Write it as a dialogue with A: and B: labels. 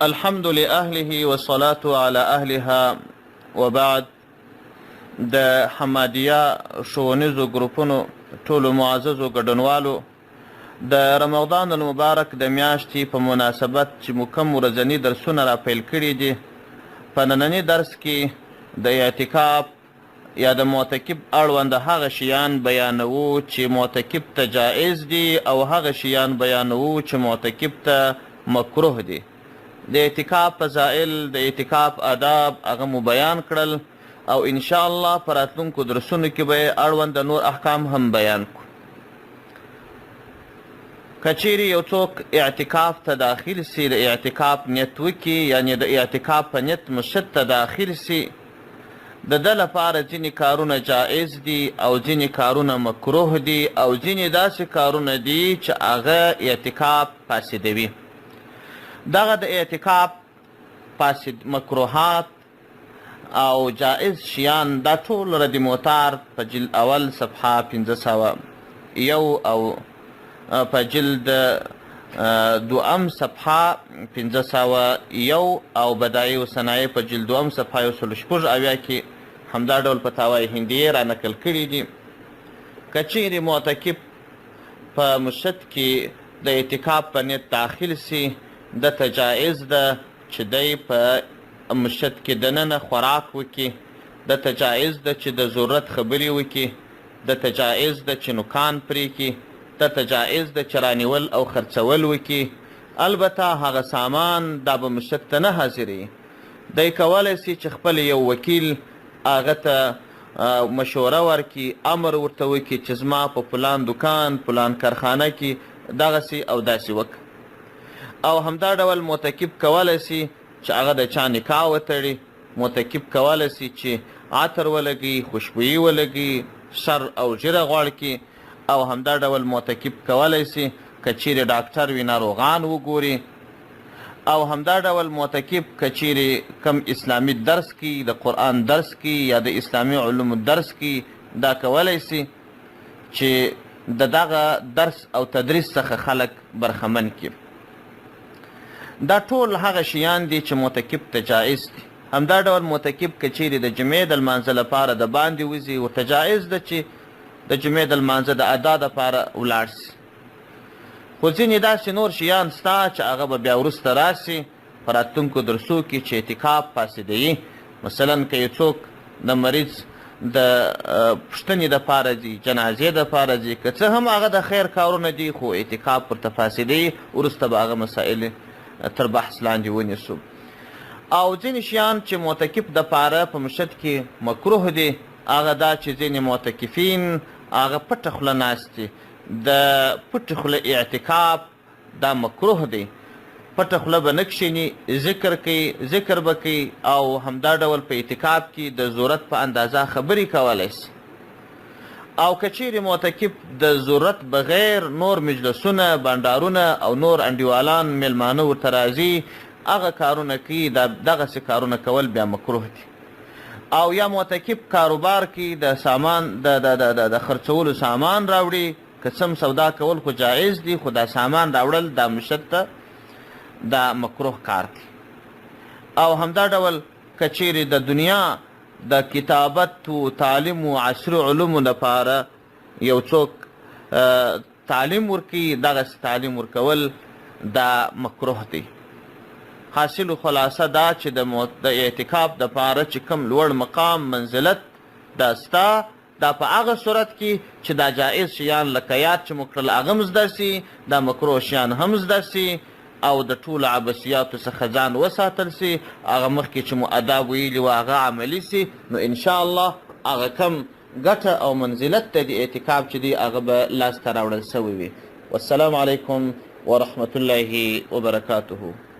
A: الحمد لأهله والصلاة على أهلها وبعد. د حمادیه ښوونیزو ګروپونو ټولو معززو ګډونوالو، د رمضان المبارک د میاشتې په مناسبت چې مو کوم ورځني درسونه را پیل کړي دي، په ننني درس کې د اعتکاف یا د معتکف اړوند هغه شیان بیانوو چې معتکف ته جایز دي او هغه شیان بیانوو چې معتکف ته مکروه دي. د اعتکاف فضائل، د اعتکاف آداب هغه مو بیان کړل او ان شاء الله په راتلونکو درسونو کې به یې اړوند نور احکام هم بیان کړو. که چیرې یو څوک اعتکاف ته داخل سي، د اعتکاف نیت وکړي، یعنې د اعتکاف په نیت مسجد ته داخل سي، د ده لپاره ځینې کارونه جایز دي او ځینې کارونه مکروه دي او ځینې داسې کارونه دي چې هغه اعتکاف فاسدوي. دغه د اعتکاف فاسد مکروهات او جائز شیان دا ټول رد موتار په جلد اول صفحه 501 او په جلد دوم صفحه 501 او بدایع و صنایع په جلد دوم صفحه 176 کې همدا ډول فتاوی هندیې را نقل کړي دي. که چیرې معتکف په مسجد کې د اعتکاف په نیت داخل سي، ده ته جایز ده چې دی په مسجد کې دننه خوراک وکړي، ده ته جایز ده چې د ضرورت خبرې وکړي، ده ته جایز ده چې نوکان پرې کړي، ده ته جایز ده چې رانیول او خرڅول وکړي. البته هغه سامان دا به مسجد ته نه حاضروي. دی کولی سي چې خپل یو وکیل هغه ته مشوره ورکړي، امر ورته وکړي چې زما په فلان دکان، فلان کارخانه کې دغسې او داسې وکړه. او همدا ډول معتکف کولی سي چې هغه د چا نکاح وتړي، معتکف کولی سي چې عطر ولګوي، خوشبویي ولګوي، سر او ږیره غوړ کړي. او همدا ډول معتکف کولی سي که چیرې ډاکټر وي ناروغان وګوري. او همدا ډول معتکف که چیرې کوم اسلامي درس کوي، د قرآن درس کوي یا د اسلامي علومو درس کوي، دا کولی سي چې د دغه درس او تدریس څخه خلک برخمن کړي. دا ټول هغه شیان دي چې معتکف ته جایز دي. همدا ډول معتکف که چیرې د جمعې د لمانځه لپاره د باندې وځي، ورته جایز ده چې د جمعې د لمانځه د ادا دپاره ولاړ سي. خو ځینې داسې نور شیان سته چې هغه به بیا وروسته راسي په راتلونکو درسو کې چې اعتکاف فاسدوي. مثلا که یو څوک د مریض د پوښتنې دپاره ځي، جنازې دپاره ځي، که څه هم هغه د خیر کارونه دي خو اعتکاف ورته فاسدوي. وروسته به هغه مسائل تر بحث لاندې ونیسو. او ځینې شیان چې معتکف دپاره په مسجد کې مکروه دي، هغه دا چې ځینې معتکفین هغه پټه خوله ناست دي. د پټې خوله اعتکاف دا مکروه دی. پټه خوله به نه کښېني، ذکر کوي، ذکر به کوي او همدا ډول په اعتکاف کې د ضرورت په اندازه خبرې کولی سي. او که چیرې معتکف د ضرورت بغیر نور مجلسونه، بنډارونه او نور انډیوالان میلمانه ورته راځي، هغه کارونه کوي، دا دغسې کارونه کول بیا مکروه دي. او یا معتکف کاروبار کې د سامان د د د د د خرڅولو سامان راوړي، که څه هم سودا کول خو جایز دي، خو دا سامان راوړل دا مشت ته دا مکروه کار دی. او همدا ډول که چیرې د دنیا د کتابت و تعلیم و عصري علومو لپاره یو څوک تعلیم ورکوي، دغسې تعلیم ورکول دا مکروه دی. حاصل و خلاصه دا چې د اعتکاف دپاره چې کوم لوړ مقام منزلت دا ستا، دا په هغه صورت کې چې دا جایز شیان لکه یاد چې مو کړل هغه هم زده سي، دا مکروه شیان هم زده سي او د ټولو عبثیاتو څخه ځان وساتل سي، هغه مخکې چې مو اداب ویلي وه هغه عملي سي، نو انشاءالله هغه کم ګټه او منزلت ته د اعتکاف چې دی هغه به لاسته راوړل سوی وي. والسلام علیکم ورحمة الله وبرکاته.